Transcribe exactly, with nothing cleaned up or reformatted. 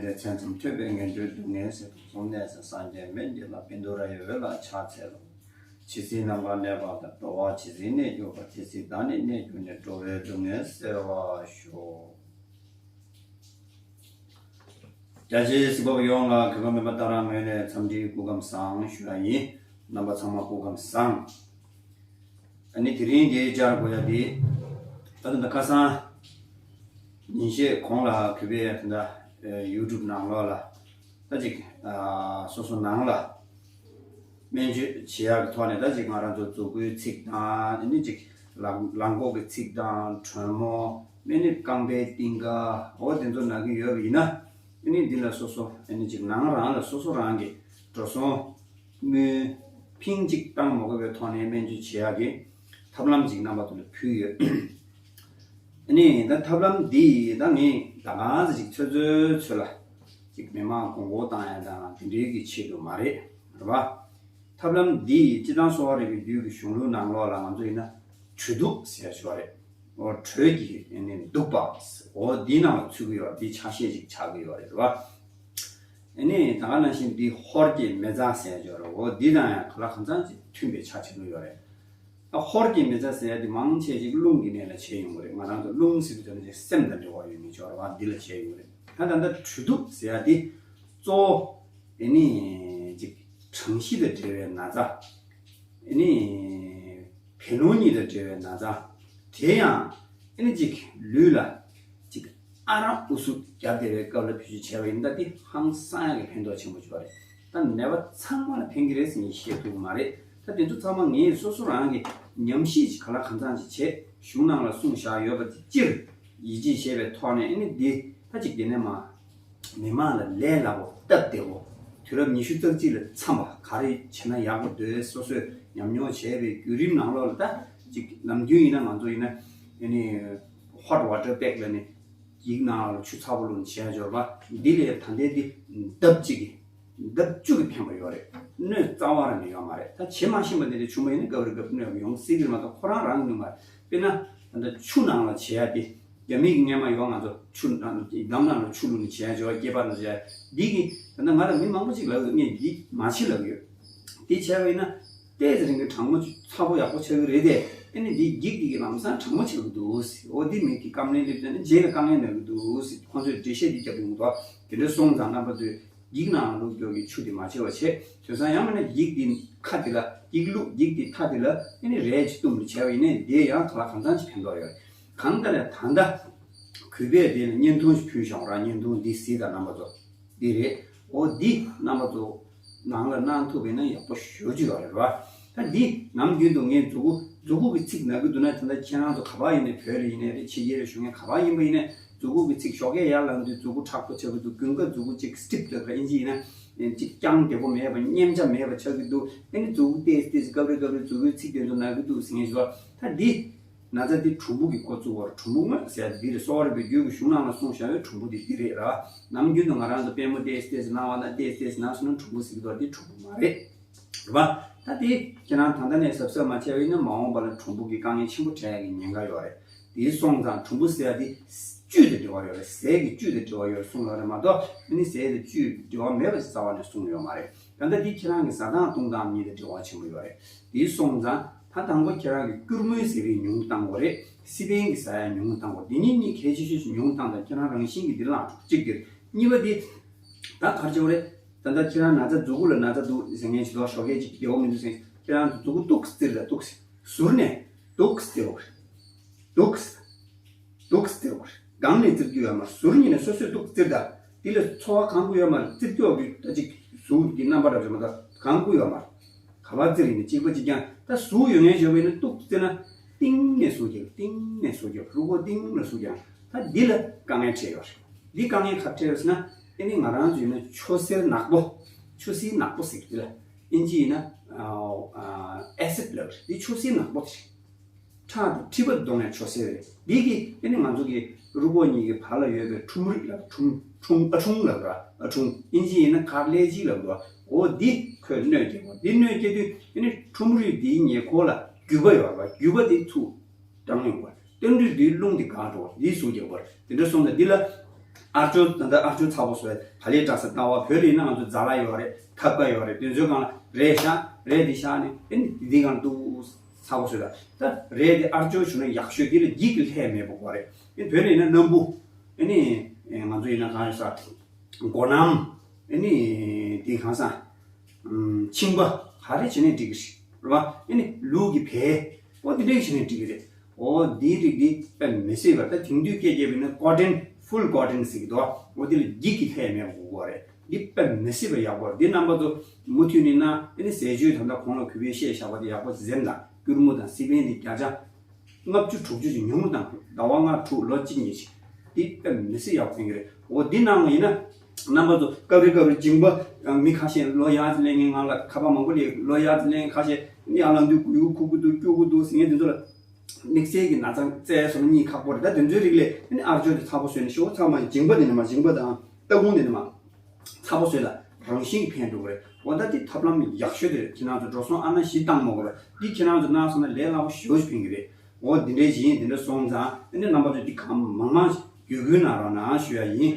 མཚན་ཙམ་ཐོས་པས་ངན་འགྲོའི་སྡུག་བསྔལ་སེལ། དུག་གསུམ་ནད་སེལ་སངས་རྒྱས་སྨན་གྱི་བླ། བཻ་ཌཱུརྱ་ཡི་འོད་ལ་ཕྱག་འཚལ་ལོ། ཇི་སྲིད་ནམ་མཁའ་གནས་པ་དང་། འགྲོ་བ་ཇི་སྲིད་གནས་གྱུར་པ། དེ་སྲིད་བདག་ནི་གནས་གྱུར་ནས། འགྲོ་བའི་སྡུག་བསྔལ་སེལ་བར་ཤོག། རྒྱ་ཆེའི་གཟིགས་པ་པོ་ཡོངས་ལ་གུས་པ་མེད་པ་ལྟར་ངོས་ནས་འཚམས་འདྲིའི་སྐུ་ཁམས་བཟང་ཞུ་ཡ་ཡིན། རྣམ་པ་ཚང་མ་སྐུ་ཁམས་བཟང་། ཨ་ནི་དེ་རིང་འདིའི་བཅར་དགོས་ཡ་འདི། ད་ལྟ་ཁ་སང་ཉིན་ཤས་གོང་ལ་གུས་པས་ད་ལྟ་ཡུ་ཊུབ་ནང་ལོགས་ལ་ད་ཅིག་སོ་སོ་ནང་ལ་སྨན་བཅོས་བྱེད་ཡག་གི་ཐོག་ནས་ད་ཅིག་ང་རང་ཚོ་མཛུ་གུའི་ཚིགས་དང་ཨ་ནི་ཅིག་ལག་ལག་མགོ་གི་ཚིགས་དང་དྲོན་མོ། ཨ་ནི་རྐང་པའི་རྟིང་ཀ། འོ་དེ་ཚོ་ན་གི་ཡོད་པ་ཡིན་ན། ཨ་ནི་འདི་ལ་སོ་སོ་ཨ་ནི་ཅིག་ནང་རང་ལ་སོ་སོ་རང་གི་འགྲོ་སོང་དངུལ་ཕིང་གཅིག་བཏང་མ་དགོས་པའི་ཐོག་ནས་སྨན་བཅོས་བྱེད་ཡག་གི་ཐབས་ལམ་ཅིག་རྣམ་པ་ཚོ་ལ་ཕུལ་ཡོད། ཨ་ནི་ད་ཐབས་ལམ་འདི་ད་ངས་ད་ག་ཚོད་ཅིག་ཚོད་ཚོད་ཚོད་ལ་ཅིག་མི་མང་མགོ་སྐོར་བཏང་ཡ་དང་དེ་འདྲའི་གི་ཆེད་དུ་མ་རེད། རེད་པ། ཐབས་ལམ་འདི་སྤྱིར་བཏང་གསོ་བ་རིག་པའི་རྒྱུད་ཀྱི་གཞུང་ལུགས་ནང་ལོགས་ལ་ང་ཚོ་ཡིན་ན་དྲོད་དུག་ཟེར་ཡ་ཞིག་ཡོད་རེད། འོ་དྲོད་ཀྱི་ཨ་ནི་དུག་པ། འོ་འདི་ནང་ལ་ཚུད་ཀྱི་ཡོད་རེད། འདི་ཆ་ཤས་ཤིག་ཆགས་ཀྱི་ཡོད་རེད། རེད་པ། ཨ་ནི་ད་ག་ནང་བཞིན་འདི་ཧོར་གྱི་མེ་བཙའ་ཟེར་ཡ་ཅིག་ཡོད་རེད། འོ་འདི་དང་ཡང་ག་ལ་གང་འཚམ་ཅིག་མཐུན་པའི་ཆ་ཆགས་ཀྱི་ཡོད་རེད། ད་ཧོར་གྱི་མེ་བཙའ་ཟེར་ཡ་འདི་མང་ཆེ་ཅིག་རླུང་གི་གནས་ལ་བྱས་ཡོང་གི་རེད། ང་རང་ཚོ་རླུང་ཟེར་དུས་ད་ནི་ཅིག་སེམས་དང་འབྲེལ་བ་ཡོད་མཁན་ཅིག་ཡོད་རེད་པ། འདི་ལ་བྱས་ཡོང་གི་རེད། ད་ད་ལྟ་དྲོད་དུག་ཟེར་ཡ་འདི་གཙོ་བོ་ཨ་ནི་ཅིག་གྲང་གཤིས་དང་འབྲེལ་བའི་ན་ཚ། ཨ་ནི་བད་རླུང་གཉིས་དང་འབྲེལ་བའི་ན་ཚ། དེ་ཡང་ཨ་ནི་ཅིག་ལུས་ལ་ཅིག་ཨ་རག་ཨུ་ཚུགས་བརྒྱབ་བསྡད་པའི་སྐབས་ལ་བེད་སྤྱོད་བྱས་པ་ཡིན་ན་ད་འདི་ཧང་སང་ཡག་གི་ཕན་ཐོགས་ཆེན་པོ་ཅིག་ཡོད་རེད། ད་ནད་པ་ཚང་མ་ལ་ཕན་གྱི་རེད་ཟེར་ངས་བཤད་ཐུབ་ཀྱི་མ་རེད། ད་དེ་ཚོ་ཚང་མ་ངས་སོ་སོ་རང་གི་ཉམས་ཞིབ་ཅིག་ག་ལ་གང་འཚམ་ཅིག་བྱས། གཞུང་ནང་ལ་གསུངས་བཞག་ཡོད་པ་དེ་སྤྱིར་ཡིད་ཆེས་བྱས་པའི་ཐོག་ནས་ཨ་ནི་འདི་ད་ཅིག་དེ་ནས་མ་མི་མང་ལ་ལས་སླ་པོ་སྟབས་བདེ་པོ། དུས་རབས་ཉི་ཤུ་རྩ་གཅིག་ལ་འཚམས་པ་ག་རེ་བྱས་ན་ཡག་པོ་འདུག་སོ་སོས་ཉམས་མྱོང་བྱས་པའི་བརྒྱུད་རིམ་ནང་ལོགས་ལ་ད་ཅིག་ནམ་རྒྱུན་ཡིན་ན་ང་ཚོ་ཡིན་ན་ཨ་ནི་ཧོཊ་ཝ་ཊར་པེག་ལ་ནི་ཡིག་ནང་ལ་ཆུ་ཚ་པོ་བླུགས་ནས་བྱས་འབྱོར་པ་འདི་ལས་ད་ལྟའི་འདི་ལྡབ་གཅིག་གི་ལྡབ་བཅུ་གི་ཕན་པ་ཡོད་རེད། གནོད་རྩ་བ་རང་ནས་ཡོད་མ་རེད། ད་བྱེད་མ་ཤེས་པ་འདི་འདྲ་བྱུང་བ་ཡིན་ན་སྐབས་རེ་སྐབས་གནོད་པ་ཡོང་སྲིད་ཀྱི་རེད་མ་གཏོགས་ཁོ་རང་རང་གི་གནོད་མ་རེད། དཔེར་ན་ད་ལྟ་ཆུ་ནང་ལ་བྱེད་ཡ་དེ་རྒྱ་མི་གི་སྔས་མ་ཡོད། ང་ཚོ་ཆུ་ནང་འདམ་ནང་ལ་ཆུ་བླུགས་ནས་བྱེད་ཡ་བྱེད་པ་སྐྱེས་པ་ནང་བྱེད་ཡ་འདི་གི་ད་ལྟ་ང་ལ་མི་མང་པོ་ཅིག་ལབ་ཡོད། ངས་འདི་མ་བྱེད་ལབ་ཡོད། འདི་བྱས་པ་ཡིན་ན་ཏོག་ཙམ་རིང་གི་གྲང་མོ་ཚ་པོ་ཡག་པོ་ཆགས་ཀྱི་རེད་དེ། ཨ་ནི་འདི་འགྱིག་འདི་གི་ལམ་སང་གྲང་མོ་ཆགས་ཀྱི་འདུག་ཟེར། འོ་འདི་མི་གི་སྐམ་ལེན་སླེབས་ཙང་ནི་རྗེས་ལ་དཀའ་ངལ་ན་གི་འདུག་ཟེར། ཁོང་ཚོས་འགྲེལ་བཤད་འདི་རྒྱབ་ཡོང་གི་འདུག་དེ་འདྲ་སོང་ཙང་རྣམ་པ་ཚོས་འགྱིག་ནང་བླུགས་རྒྱུ་གི་ཆུ་དེ་མ་བྱེད་པ་བྱེད། དེང་སང་ཡང་མིན་ན་འགྱིག་འདི་ཁ་དེ་ལ་འགྱིག་བླུགས། འགྱིག་འདི་ཐ་དེ་ལ་ཨ་ནི་རས་ཅིག་བཏུམས་ནས་བྱས་པ་ཡིན་ནའི་འདི་ཡང་ག་ལ་གང་འཚམ་ཅིག་ཕན་ཐོགས་ཡོད་རེད། གང་ལྟར་ཡང་ད་ལྟ་གུས་པས་དེ་ལ་བརྙན་ཐུང་ཞིག་ཕུལ་བཞག་ར། བརྙན་ཐུང་འདི་གཟིགས་དང་རྣམ་པ་ཚོ། འདི་རེད། འོ་འདི་རྣམ་པ་ཚོ་ནང་ལ་གནང་ཐུབ་པ་ཡིན་ན་ཡག་པོ་ཞེ་པོ་ཅིག་ཡོད་རེད་པ། ད་འདི་ནམ་རྒྱུན་དུ་ངས་མཛུ་གུ་མཛུ་གུ་གི་ཚིགས་ན་གི་འདུག་ན། ད་ལྟ་ཁྱེད་རང་ཚོ་ག་པར་ཡིན་ནའི། བོད་ལ་ཡིན་ནའི་རེད། ཕྱི་རྒྱལ་ལ་བཞུགས་མཁན་ག་པར་ཡིན་པ་ཡིན་ནའི་མཛུ་གུ་གི་ཚིགས་ཞོགས་ཀས་ཡར་ལངས་དུས་མཛུ་གུ་མཁྲེགས་པོ་ཆགས་ཀྱི་འདུག་དགུན་ཁ་མཛུ་གུ་གཅིག་སི་ཊིབ་འདྲ་པོ་ཨིན་ཇི་ཡིན་ན་གཅིག་རྐྱང་བདེ་པོ་མེད་པ། མཉེན་ཆ་མེད་པ་ཆགས་ཀྱི་འདུག་ཨ་ནི་མཛུ་གུ་ཏོག་ཙམ་ཏོག་ཙམ་སྐབས་རེ་སྐབས་རེ་མཛུ་གུའི་ཚིགས་དེ་ཚོ་ན་གི་འདུག་ཟེར་མཁན་ཞིག་ཡོད། ད་འདི་ན་ཚ་འདི་གྲུམ་བུ་གིས་འགོ་བཙུགས་པ་རེད། གྲུམ་བུ་རྔོད་ཟེར་ཡ་འདི་རེད། གསོ་བ་རིག་པའི་རྒྱུད་ཀྱི་གཞུང་ནང་ལ་གསུངས་བཞག་ཡོད། གྲུམ་བུ་འདི་འདི་རེད་ར། ནམ་རྒྱུན་དུ་ང་རང་ཚོ་པུས་མོ་ཏོག་ཙམ་ཏོག་ཙམ་ན་བ་ན་ཏོག་ཙམ་ཏོག་ཙམ་ན་སོང་ན་གྲུམ་བུ་ཟེར་གྱི་འདུག་དེ་གྲུམ་བུ་མ་རེད། རེད་པ། ད་དེ་ཁྱེད་རང་ད་ལྟ་ནས་གཟབ་གཟབ་མ་བྱས་པ་ཡིན་ན་མ་འོངས་པ་ལ་གྲུམ་བུ་གི་དཀའ་ངལ་ཆེན་པོ་འཕྲད་ཡ་གི་ཉེན་ཁ་ཡོད་རེད། དེ་སོང་ཙང་གྲུམ་བུ་ཟེར་ཡ་དེ་བཅུད་དང་འབྲེལ་བ་ཡོད་རེད། ཟས་ཀྱི་བཅུད་དང་འབྲེལ་བ་ཡོད་རེད་གསུངས་ཡོད་རེད་མ་གཏོགས་ཨ་ནི་ཟས་དང་བཅུད་འབྲེལ་བ་མེད་པ་ཞིག་རྩ་བ་ནས་གསུངས་ཡོད་མ་རེད། ད་ལྟ་འདི་ཁྱེད་རང་གི་ཟ་སྟངས་བཏུང་སྟངས་གཉིས་དང་འབྲེལ་བ་ཆེན་པོ་ཡོད་རེད། དེ་སོང་ཙང་ད་དང་པོ་ཁྱེད་རང་གི་སྐྱུར་མོའི་ཟས་རིགས་ཉུང་བཏང་དགོས་རེད། སི་པན་གྱི་ཟ་ཡ་ཉུང་བཏང་དགོས། འདི་གཉིས་གཉིས་གལ་ཆེ་ཤོས་ཤིག་ཉུང་བཏང་དང་། ཁྱེད་རང་རང་བཞིན་གྱི་འདི་བླངས་འགྲོ་གཅིག་གི་གཉིས་པ་འདི་ད་ག་རེ་བྱེད་དགོས་རེད། ད་ལྟ་ཁྱེད་རང་ན་ཚ་མཛུ་གུ་ལ་ན་ཚ་འདུག་ཟེར་མཁན་ཞིག་འདུག་ཞོགས་ཀས་ཅིག་བདེ་པོ་མི་འདུག་ཟེར། ཁྱེད་རང་ཚོ་མཛུ་གུ་ཏོག་ཙམ་བཙིར་དང་། ཏོག་ཙམ་ཟུར་ནས་ཏོག་ཙམ་བཙིར་དགོས་རེད། ཏོག་ཙམ། ཏོག་ཙམ་བཙིར་དགོས་རེད། སྒང་ནས་བཙིར་རྒྱུ་ཡོད་མ་རེད། ཟུར་གཉིས་ནས་སོ་སོས་ཏོག་ཙམ་བཙིར་དང་། འདི་ལ་ཚོར་བ་གང་དགོས་ཡོད་མ་རེད། བཙིར་རྒྱུ་ཡོད་རྒྱུ་ད་ཅིག་ཟུར་གྱི་རྣམ་པ་འདྲ་བྱུང་མ་ད་གང་དགོས་ཡོད་མ་རེད། ག་པར་བཙིར་ཡིན་ན་གཅིག་པ་གཅིག་རྐྱང་། ད་ཟུར་ཡོད་མཁན་ཞོགས་པ་ཡིན་ན་ཏོག་ཙམ་བཙིར་ན་གཏིང་ནས་ཟུར་རྒྱག་གཏིང་ནས་ཟུར་རྒྱག་རུས་ཁོག་གཏིང་ལ་ཟུར་རྒྱག་ད་འདི་ལ་དཀའ་ངལ་འཕྲད་ཡོད་རེད། འདི་དཀའ་ངལ་ག་རེ་འཕྲད་ཡོད་ཟེར་ན། ཨ་ནི་ང་རང་ཚོ་ཡིན་ན་ཆུ་སེར་ནག་པོ། ཆུ་སེར་ནག་པོ་ཟེར་གི་འདི་ལ་ཨིན་ཇི་ཡིན་ན་ཨ་ཨ་ཨེ་སིད་ལབ་རེད། འདི་ཆུ་སེར་ནག་པོ་དེ་རེད། ཁྲག་དང་མཁྲིས་པ་བསྡོངས་ནས་ཆུ་སེར་རེད། འདི་གིས་ཨ་ནི་ང་ཚོ་གི་རུས་ཁོག་གཉིས་ཀྱི་བར་ལ་ཡོད་པའི་ཁྲུམ་རིགས་ལ་ཁྲུམ་ཁྲུམ་ཨ་ཁྲུང་ལབ་ར། ཨ་ཁྲུང་ཨིན་ཇི་ཡིན་ན་ཁར་ལེ་ཇི་ལབ་ར། འོ་འདི་ཁོས་གནོད་སྐྱེལ་བ། འདི་གནོད་སྐྱེལ་དུས་ཨ་ནི་ཁྲུམ་རིགས་འདིའི་ཉེ་འཁོར་ལ་རྒྱུས་པ་ཡོད་ར། རྒྱུས་པ་འདི་ཚུར་བཏང་ཡོང་བ། བཏོན་དུས་འདིའི་རླུང་འདི་འགག་འགྲོ་བ། འདི་ཟུག་རྒྱག་པར་དེ་འདྲ་སོང་ཙང་འདི་ལ་ ཨ་ཅོ་ད་ལྟ་ཨ་ཅོ་ཚ་པོ་བཟོས། བ་ལི་བཀྲ་ས་ལྟ་བ། བོད་ལ་ཡིན་ན་ང་ཚོ་ཛ་ལ་ཡོད་རེད། ཐབ་ཀ་ཡོད་རེད། དེ་ཚོའི་སྒང་ལ་རས་བཞག་རས་འདི་བཞག་ནས་ཨེ་ནི་འདི་སྒང་ལ་ཏུ་ཚ་པོ་བཟོས། ད་རས་འདི་ཨ་ཅོ་བྱུང་ན་ཡག་ཤོས། འདི་ལ་འགྱིག་གི་ལྷད་མེད་པ་དགོས་རེད། ཨེ་བོད་ལ་ཡིན་ན་སྣམ་བུ། ཨེ་ནི་ང་ཚོ་ཡིན་ན་གང་ཡོད་ས། མགོ་སྣམ། ཨེ་ནི་དེ་གང་ས། ཨམ། མཆིན་པ། ག་རེ་བྱས་ནས་འགྲིག་གི་རེད། རེད་བ། ཨེ་ནི་ལུག་གི་བལ། ཨོ་དེ་འདྲ་བྱས་ནས་འགྲིག་གི་རེད། ཨོ་དེའི་རིགས་འདི་དཔེ་མི་སྲིད་པ། ད་དེང་དུས་སྐད་རྒྱབ་པ་ཡིན་ན་ཀོ་ཊོན། ཕུལ་ཀོ་ཊོན་ཟེར་གི་འདུག་ཨོ་དེ་ལ་འགྱིག་གི་ལྷད་མེད་པ་དགོས་རེད། འདི་དཔེ་མི་སྲིད་པ་ཡག་པོ་རེད། འདི་རྣམ་པ་ཚོ་མུ་མཐུད་ནས་ན། ཨེ་ནི་ཟས་བཅུད་ད་ལྟ་གོང་ལ་གུས་པས་བཤད་བཞག་པ་དེ་ཡག་པོ་འཛེམ་དང་། སྐྱུར་མོ་དང་སི་པན་དེ་བརྒྱ་ཆ་ལྔ་བཅུ་དྲུག་ཅུ་ཞིག་ཉུང་རུ་བཏང་དགོས། ཟླ་བ་ལྔ་དྲུག་ལོ་གཅིག་གཉིས་ཤིག་འདི་དཔེ་མི་སྲིད་ཡག་པོ་ཕན་གི་རེད། འོ་འདི་གནང་བ་ཡིན་ན། རྣམ་པ་ཚོ་སྐབས་རེ་སྐབས་རེ་མཇིང་པ་མི་ཁ་ཤས་ལོ་ཡར་ཙམ་སླེབས་མཁན། ང་ལ་ཁ་པར་མང་པོ་སླེབས། ལོ་ཡར་ཙམ་སླེབས་མཁན་ཁ་ཤས་ནི་ཡར་ལངས་དུས་མགོ་ཡུ་ཁུག་གི་འདུག་སྐྱུག་གི་འདུག་ཟེར་མཁན་དེ་ཚོ་ལ། དམིགས་བསལ་གྱི་ན་ཚ་བཙལ་སོང་ན་གཉིད་ཁག་པོ་རེད། ད་དེ་ཚོའི་རིགས་ལ་ཨ་ནི་ཨ་ཅོ་དེ་ཚ་པོ་བཟོས་ནས་ཤོག་ཚང་མ་མཇིང་པ་དེ་ནས་མར། མཇིང་པ་དང་ལྟག་ཁུང་དེ་ནས་མར་ཚ་པོ་བཟོས་ལ་རང་བཞིན་གྱིས་ཕན་འགྲོ་གི་རེད། འོ་ད་དེ་ཐབས་ལམ་ཡག་ཤོས་དེ་རེད། ཁྱེད་རང་ཚོ་འགྲོ་སོང་ཨ་ན་བཞི་བཏང་མ་དགོས་པ། འདི་ཁྱེད་རང་ཚོ་གནང་སོང་ན་ལས་སླ་པོ་ཞེ་པོ་ཅིག་ཕན་གི་རེད། འོ་འདི་འདྲའི་ཞིག་ཡིན། འདི་འདྲ་སོང་ཙང་ཨ་ནི་རྣམ་པ་ཚོས་འདི་གང་མང་མང་བརྒྱུད་སྐུལ་གནང་རོགས་གནང་ཞུ་ཡ་ཡིན།